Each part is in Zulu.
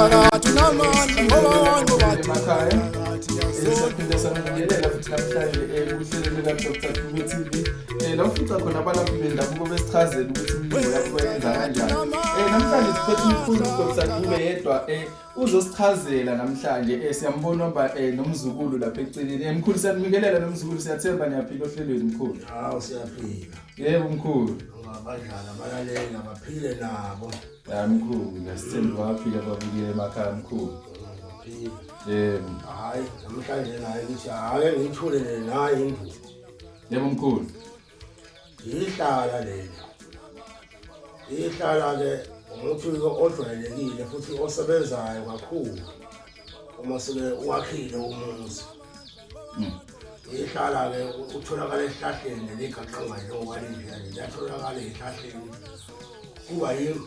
Mthakathi unamandla ngoba wonke Emakhaya. Siyaphinde sanibingelela futhi namhlanje kuhlelo lika-Dr. Dube TV. La ufica khona abalaphi bendabuko besichazela ukuthi imilimo yakho bayenza kanjani. Namhlanje siphethe umkhulu Dr. Dube yedwa uzosichazela namhlanje siyambona uhamba nomzukulu lapha eceleni. Mkhulu siyanibingelela nomzukulu, siyathemba niyaphila ohlelweni mkhulu. Hawu, siyaphila. Yebo mkhulu. Abadlali abalaleli abaphile nabo. Ya mkhulu, sithemba baphila babukele emakhaya mkhulu. Baphile. Yebo. Hayi, namhlanje naye ngithi ake ngithulele naye induku. Yebo mkhulu. Ihlala leli. Ihlala ke umuthi ojwayelekile futhi osebenzayo kakhulu uma suke uwakhile umuzi. Ihlala ke utholakala esihlahleni ligaqanga njengoba linje liyatholakala ezihlahleni. Kuba yini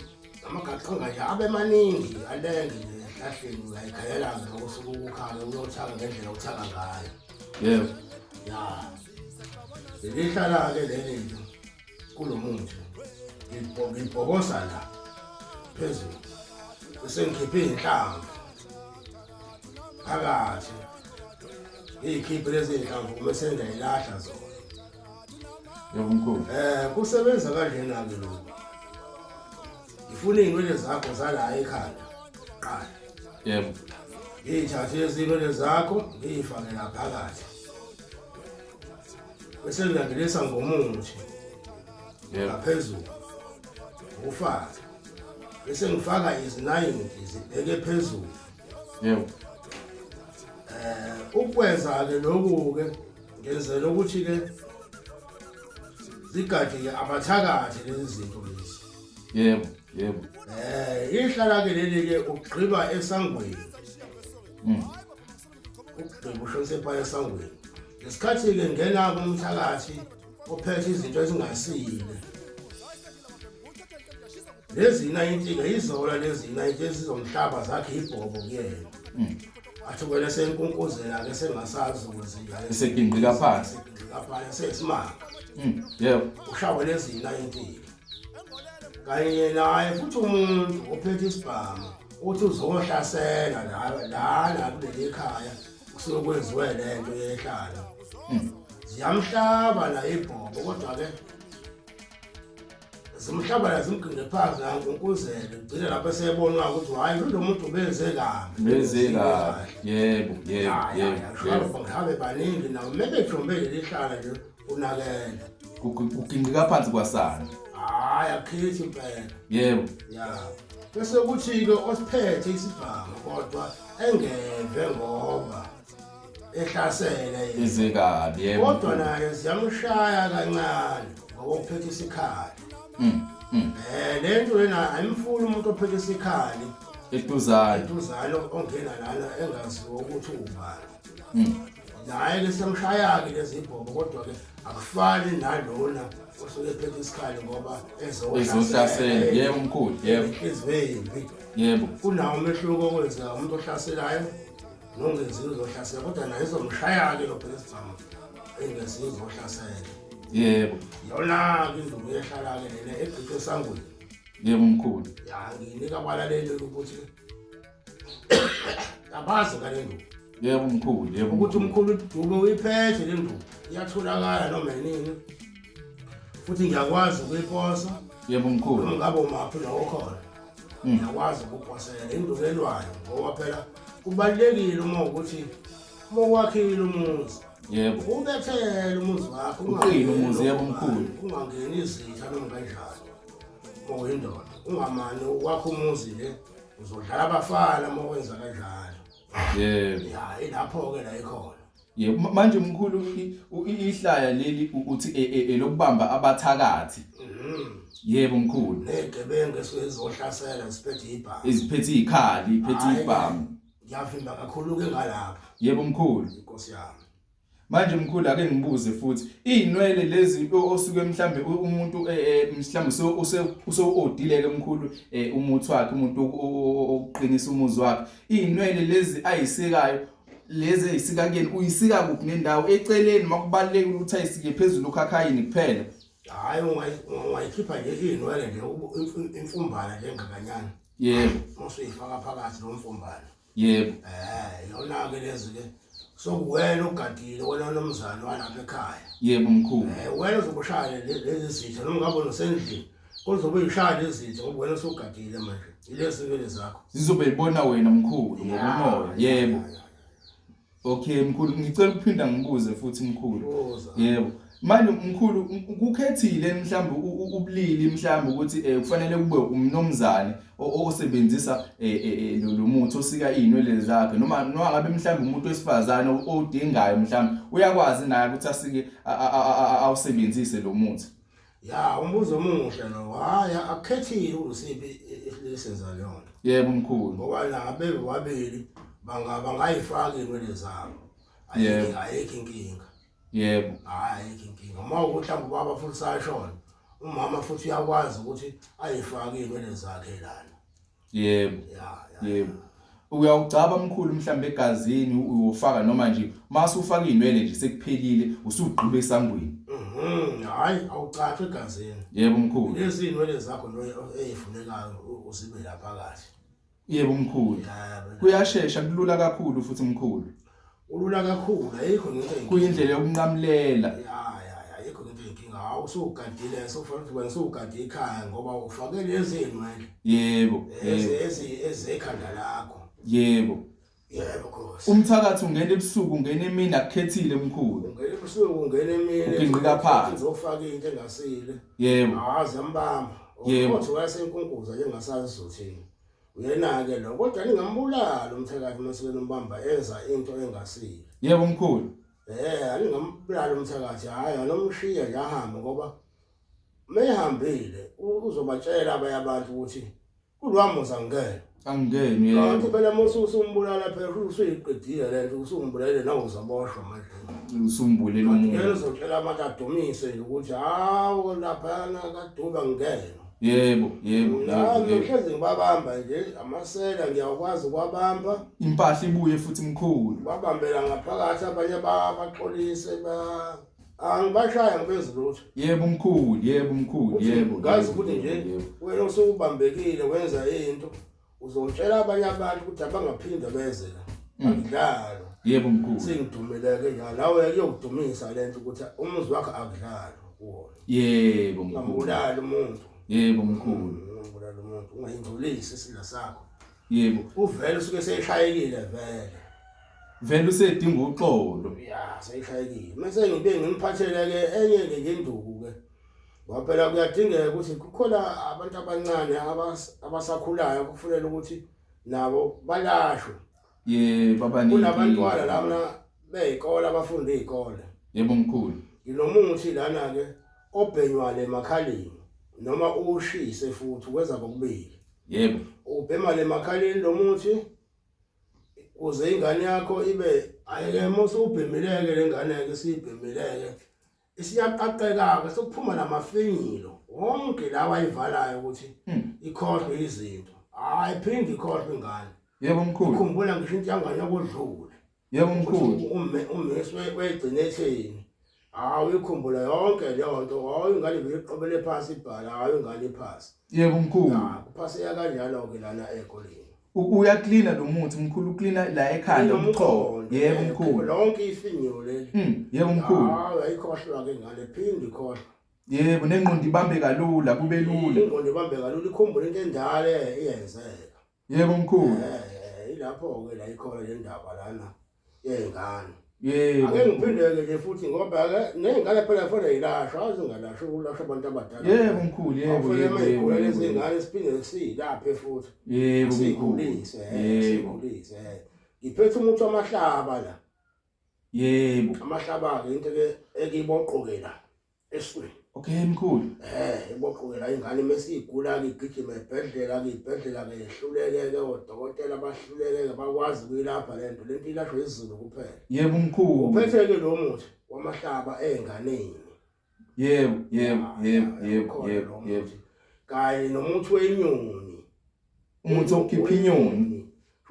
amagaqanga nje abe maningi alenge nje esihlahleni, uyayikhalela-ke ngokusuke ukukhala uyothaka ngendlela othaka ngayo. Yebo. Ya. Lelihlala-ke leli nje kulo muthi ngibhokosa la phezulu bese ngikhiphe iy'nhlamvu phakathi, ngiy'khiphe lezi y'nhlamvu bese ngiyayilahla zona. Yebo mkhulu. Kusebenza kanjena-ke lokhu. Ngifuna iy'nwele zakho zala ekhanda qala. Yebo. Ngiyithathe izinwele zakho ngiyifake la phakathi. Bese ngilandelisa ngomuthi ngaphezulu. Ufake. Bese ngifaka izinayinti zibheke phezulu. Yebo. Ukwenza ke lokhu ke ngenzela ukuthi ke zigade ke abathakathi lezi zinto lezi. Yebo, yebo. Ihlala ke leli ke ugqiba esangweni. Ukugqiba ushonise pha esangweni. Ngesikhathi ke ngena kumthakathi ophethe izinto ezingasile. Lezi 90 ke izola lezi 90 ezizomhlaba zakhe ibhobo kuyena. Athi wena senkunkuzela ke sengasazi ukwenzenjani. Eseginqika phansi. Eseginqika phansi sesimanga. Yebo. Ushawe lezi 90. Kanye naye futhi umuntu ophethe isibhamu uthi uzohlasela la lana kuleli khaya kusuke kwenziwe lento yehlala. Ziyamhlaba la ibhobo kodwa ke zimhlaba la zimgqinge phansi nankunkuzele kugcine lapho esebonwa ukuthi hhayi lo muntu benze kabi. Benze kabi. Yebo, yebo, yebo. Yebo. Ngabe baningi nabo mebejombe leli hlala nje unakele. Kuginqika phansi kwasana. Hhayi akhithi impela. Yebo. Ya. Bese kuthi-ke osiphethe isibhamu kodwa engeve ngoba ehlasele yena. Eze kabi, yebo. Kodwa naye ziyamshaya kancane ngoba uphethe isikhali. Le nto lena ayimfuni umuntu ophethe isikhali. Eduzane. Eduzane ongena lana engaziwa ukuthi ubani. Naye ke semshaya-ke lezi ibhobo kodwa ke akufani nalona osuke ephethe isikhali ngoba ezohlasela. Yebo mkhulu, yebo. Inhliziyo embi. Yebo. Kunawo umehluko okwenzeka umuntu ohlaselayo nongenziwe uzohlasela kodwa naye izomshaya-ke lo phela isibhamu engenziwe uzohlasela. Yebo. Yona-ke induku yehlala-ke lena egqitshwe esangweni. Yebo mkhulu. Ya nginika abalaleli ukuthi abazi ngale nduku. Yebo mkhulu, yebo. Ukuthi umkhulu Dube uyiphethe le nduku iyatholakala noma yini. Futhi ngiyakwazi ukuyiposa. Yebo mkhulu. Noma ngabe umaphi la okhona. Ngiyakwazi ukuposela induku elwayo ngoba phela kubalulekile uma ukuthi uma wakhile umuzi. Yebo. Ubethele umuzi wakho Uqine umuzi, yebo mkhulu. Ungangeni izitha noma kanjani. Uma uyindoda ungamane wakho umuzi nje uzodlala abafana uma wenza kanjalo. Yebo. Ya ilapho ke la ikhona. Yebo, manje mkhulu ihlaya leli uthi elokubamba abathakathi. Yebo mkhulu. Negebengu esuke zizohlasela ziphethe ibhamu. Iziphethe izikhali, iphethe ibhamu. Ngiyavimba kakhulu ke ngalapho. Yebo mkhulu. Inkosi yami. Manje mkhulu ake ngibuze futhi izinwele lezi osuke mhlambe umuntu mhlambe usewodile ke mkhulu umuthi wakhe umuntu okuqinisa umuzi wakhe, izinwele lezi ayisikayo lezi ezisika kuyena uyisika kuphi nendawo? Eceleni makubalulekile ukuthi ayisike phezulu ukhakhayini kuphela. Hhayi, ungayikhipha nje iy'nwele nje imfumbana nje engakanyana. Yebo. Uma usuyifaka phakathi lo mfumbana. Yebo. Yona-ke lezi-ke sokuwena ogadile wena nomzane walapha ekhaya. Yebo mkhulu. Wena uzobe ushaya lezi zitha noma ngabe usendlini kuzobe uyishaya lezi zitha ngoba wena usugadile manje. Ilezi nwele zakho. Zizobe ibona wena mkhulu ngokomoya. Yebo. Okay mkhulu, ngicela ukuphinda ngibuze futhi mkhulu. Yebo. Manje mkhulu kukhethile mhlawumbe ubulili mhlawumbe ukuthi kufanele kube umnomzane osebenzisa lo muthi osika izinwele zakhe noma noma ngabe mhlawumbe umuntu wesifazane odingayo mhlawumbe uyakwazi naye ukuthi asike awusebenzise lo muthi. Ya, umbuzo omuhle lo. Hhayi, akukhethile usiphi isenza leyo nto. Yebo mkhulu. Ngoba nabe bobabili bangayifaki iy'nwele zabo. Ayikho ayikho inkinga. Yebo. Hhayi, ayikho inkinga. Uma ukuthi mhlawumbe ubaba futhi sayashona, umama futhi uyakwazi ukuthi ayifake iy'nwele zakhe lana. Yebo. Yebo. Uyawugcaba mkhulu mhlawumbe egazini uyofaka noma nje mase ufaka izinwele nje sekuphelile usugqiba esangweni. Hayi awucathwe egazini. Yebo mkhulu. Lezi zinwele zakho lo ezifunekayo uzibe lapha kahle. Yebo mkhulu. Kuyashesha kulula kakhulu futhi mkhulu. Ulula kakhulu ayikho into enkinga. Kuyindlela yokunqamulela. Ya ayikho into enkinga. Hawu usugadile sokufanele ukuthi wena usugade ikhaya ngoba ufake lezi zinwele. Yebo. Ezi ezekhanda lakho. Yebo. Yebo Nkosi. Umthakathi ungena ebusuku ungena emini akukhethile mkhulu. Ungena ebusuku ungena emini. Uginqika phansi. Uzofaka into engasile. Yebo. Awazi ambamba. Yebo. Uthi wayesenkunkuza njengasazi uzothini. Uyena-ke lo kodwa ningambulali umthakathi uma suke nombamba enza into engasile. Yebo mkhulu. Aningambulali umthakathi, hhayi anomshiya nje ahambe ngoba mehambile uzobatshela abanye abantu ukuthi kulowa muzi angingene. Angingeni yebo. Kanti phela uma usumbulala phela usuyiqedile le nto usumbulele nawe uzoboshwa manje. Usumbulele umuntu. Yena uzotshela abantu adumise nje ukuthi hawu laphana kaDube angingene. Yebo, yebo. Nami ngihlezi ngibabamba nje amasela ngiyakwazi ukwabamba. Impahla ibuye futhi mkhulu. Babambela ngaphakathi abanye baxolise ba angibashaya ngibenzi lutho. Yebo mkhulu, yebo mkhulu, yebo. Ngazi ukuthi nje wena usubambekile wenza into uzotshela abanye abantu ukuthi abangaphinde beze la. Akudlalwa. Yebo mkhulu. Sengidumileke nje nawe kuyokudumisa lento ukuthi umuzi wakho akudlalwa kuwona. Yebo mkhulu. Ungambulali umuntu. Yebo mkhulu. Ungambulali umuntu, ungayingcolisi isandla sakho. Yebo. Uvele usuke seshayekile vele. Vele usedinga uxolo. Ya, seyishayekile. Mase ngibe ngimphathele ke enye ke ngenduku ke. Ngoba phela kuyadingeka ukuthi kukhona abantu abancane abasakhulayo kufanele ukuthi nabo balashwe. Yebo abaningi. Kunabantwana lana beyikole abafunda izikole. Yebo mkhulu. Nginomuthi lana ke obhenywa le makhaleni noma ushise futhi ukwenza kokubili. Yebo. Ubhema le makhaleni lo muthi kuze ingane yakho ibe ayike musu ubhemileke le ngane ke sibhemileke isiyaqaqeka ke sekuphuma namafinyilo wonke lawa ayivalayo ukuthi ikhohlwe izinto. Hayi phinde ikhohlwe ingane. Yebo mkhulu. Ukhumbula ngisho into yanganyaka odlule. Yebo mkhulu. Umesi wegcine etheni. Hawu ikhumbula yonke leyo nto. Hawu ingane beyiqobele phansi ibhala, hawu ingane iphasi. Yebo mkhulu. Kuphaseka kanjalo ke lana ekoleni. Uyaklina lo muthi mkhulu, uklina la ekhanda umchoko. Yebo mkhulu. Lonke ifinyilo leli. Yebo mkhulu. Hawu ayikhohlwa ke ingane, phinde ikhohlwa. Yebo, nengqondo ibambe kalula, kube lula. Ingqondo ibambe kalula, ikhumbule into endala iyenzeka. Yebo mkhulu. Ilapho ke la ikhona le ndaba lana yengane. Yebo. Ake ngiphindeke nje futhi ngoba ke nengane phela kufanele ilashwe, azingalashwa ukulashwa abantu abadala. Yebo mkhulu, yebo yebo. Yebo lezi ngane siphinde silaphe futhi. Yebo mkhulu. Sikhulise, sikhulise. Ngiphethe umuthi wamahlaba la. Yebo. Amahlaba ke into ke ekiboqokela esweni. Okay mkhulu. Iboqokela ingane mesigula ke igijima ebhedlela ke ibhedlela ke yehluleke ke odokotela bahluleke ke bakwazi ukuyilapha lento. Lento ilashwa isiZulu kuphela. Yebo mkhulu. Uphethe ke lo muthi wamahlaba enganeni. Yebo, yebo, yebo, yebo, yebo, yebo. Kanye nomuthi wenyoni. Umuthi okhipha inyoni.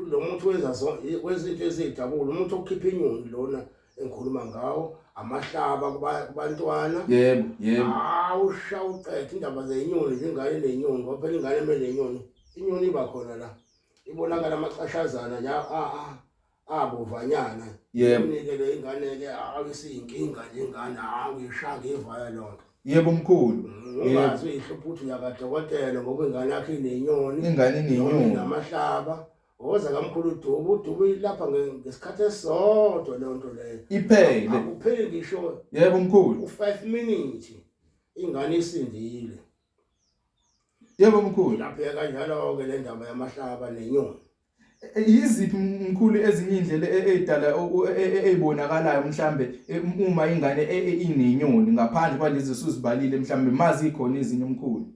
Lo muthi wenza wezinto ezidabula, umuthi okhipha inyoni lona. engikhuluma ngawo, amahlaba kubantwana. Yebo, yebo. Hawu sha uqedhe indaba zenyoni, ingane nenyoni, ngoba phela ingane emele nenyoni, inyoni iba khona la. Ibonakala amacashazana nje abovanyana. Yebo. Unike le ingane ke ayisiyinkinga nje ingane, hawu ishaya ngevaya lonke. Yebo mkhulu. Ungazi uyihlupha ukuthi uyakadokotela ngoba ingane yakho inenyoni. Ingane inenyoni. Namahlaba. Woza kamkhulu uDubu, uDubu ilapha ngesikhathi esisodwa leyo nto leyo. Iphele. Akupheli ngisho. Yebo mkhulu. U5 minutes ingane isindile. Yebo mkhulu. Lapha kanjalo-ke le ndaba yamahlaba nenyoni. Yiziphi mkhulu ezinye indlela ey'dala ey'bonakalayo mhlambe uma ingane inenyoni ngaphandle kwalezi osuzibalile mhlambe mazi ikhona ezinye mkhulu?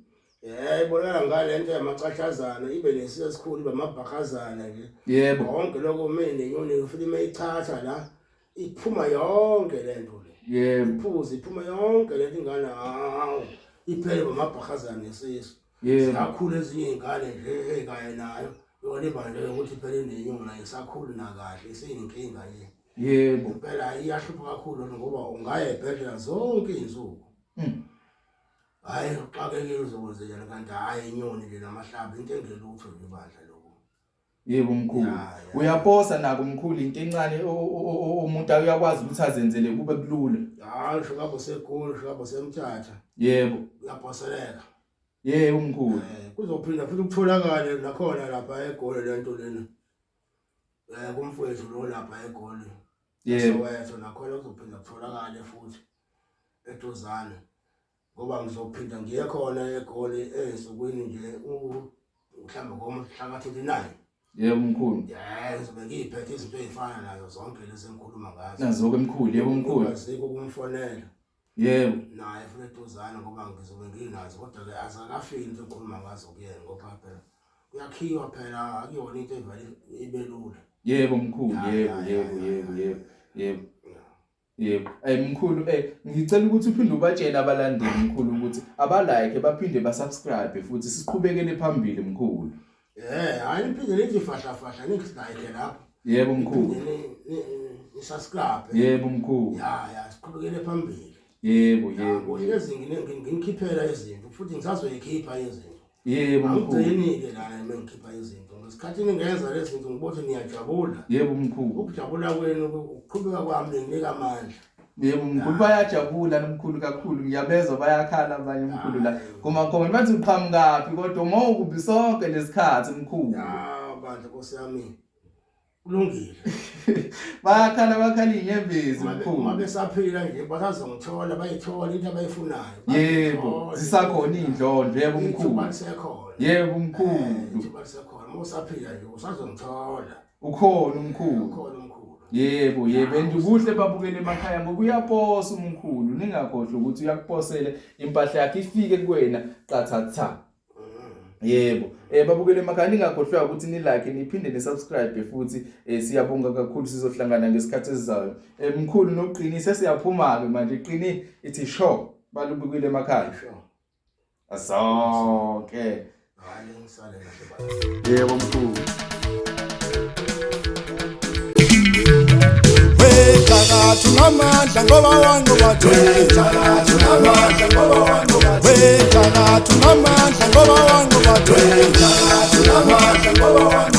Ibonakala ngale nto yamacashazana ibe nesisu esikhulu ibe amabhakazana nje. Yebo. Konke lokho uma inenyoni futhi uma ichatha la iphuma yonke le nto le. Yebo. Iphuze iphuma yonke le nto ingane hawu iphele bamabhakazana nesisu. Yebo. Ziyakhula ezinye iy'ngane nje ey'kanye nayo yona iba nje ukuthi phela inenyoni ayisakhuli nakahle iseyinkinga nje. Yebo. Impela iyahlupha kakhulu lona ngoba ungaya ebhedlela zonke iy'nsuku. Hhayi uxakekile uzokwenzenjani kanti hhayi inyoni nje namahlaba into engelutho nje bandla lokhu. Yebo mkhulu. Ya, ya. Uyaposa nako mkhulu into encane umuntu uyakwazi ukuthi azenzele kube kulula. Hhayi usho ngabe useGoli, usho ngabe useMthatha. Yebo. Uyaposeleka. Yebo mkhulu. Kuzophinda futhi kutholakale nakhona lapha eGoli lento lena. Kumfowethu lo lapha eGoli. Yebo. Soweto nakhona kuzophinda kutholakale futhi eduzane. Ngoba ngizophinda ngiye khona eGoli ezinsukwini nje mhlawumbe ngomhla ka-29. Yebo mkhulu. Yebo, ngizobe ngiyiphethe izinto ey'fana nazo zonke lezi engikhuluma ngazo. Nazo-ke mkhulu, yebo mkhulu. Ungazike ukumfonela. Yebo. Naye futhi eduzane ngoba ngizobe nginazo kodwa-ke azakafiki into engikhuluma ngazo kuyena ngoba phela kuyakhiwa phela akuyona into evele ibe lula. Yebo mkhulu, Ya, yebo, ya, yebo, ya, yebo, ya. yebo, yebo. Yebo. Mkhulu, ngicela ukuthi uphinde ubatshele abalandeli mkhulu ukuthi abalike baphinde basubscribe futhi siqhubekele phambili mkhulu. Hayi niphinde nithi fahla fahla ningilike lapho. Yebo mkhulu. Ni subscribe. Yebo mkhulu. Ya, ya, siqhubekele phambili. Yebo, Ya, yebo, kuhlezi nginikhiphela izinto futhi ngisazoyikhipha izinto. Yebo mkhulu. Angigcini-ke lana uma ngikhipha izinto. Ngesikhathi ningenza lezi zinto ngibona niyajabula. Yebo mkhulu. Ukujabula kwenu ukuqhubeka kwami ninginika amandla. Yebo mkhulu, bayajabula nomkhulu kakhulu, ngiyabezwa bayakhala abanye mkhulu la. Kuma-comment bathi uqhamukaphi kodwa uma ukubi sonke lesikhathi mkhulu. Ya bandla Nkosi yami. Kulungile. Bayakhala bakhala inyembezi mkhulu. Uma besaphila nje basazongithola bayithola into abayifunayo. Yebo, zisakhona indlondlo yebo mkhulu. Ithuba lisekhona. Yebo mkhulu. Ithuba lisekhona. Uma usaphila nje usazongithola. Ukhona umkhulu. Ukhona umkhulu. Yebo, yebo, and kuhle babukele emakhaya ngoba uyaposa umkhulu, ningakhohlwa ukuthi uyakuposele impahla yakhe ifike kuwena qathatha. Yebo, babukele emakhaya ningakhohlwa ukuthi ni like niphinde ni subscribe futhi. Siyabonga kakhulu, sizohlangana ngesikhathi esizayo. Mkhulu noqinise siyaphuma ke manje, qini ithi sure balubukile emakhaya. Sure. Asonke. Hayi ngisale kahle baba. Yebo mkhulu. Wetha ngoba wanqoba wetha tunamandla ngoba wanqoba wetha tunamandla ngoba wanqoba wetha tunamandla ngoba wanqoba.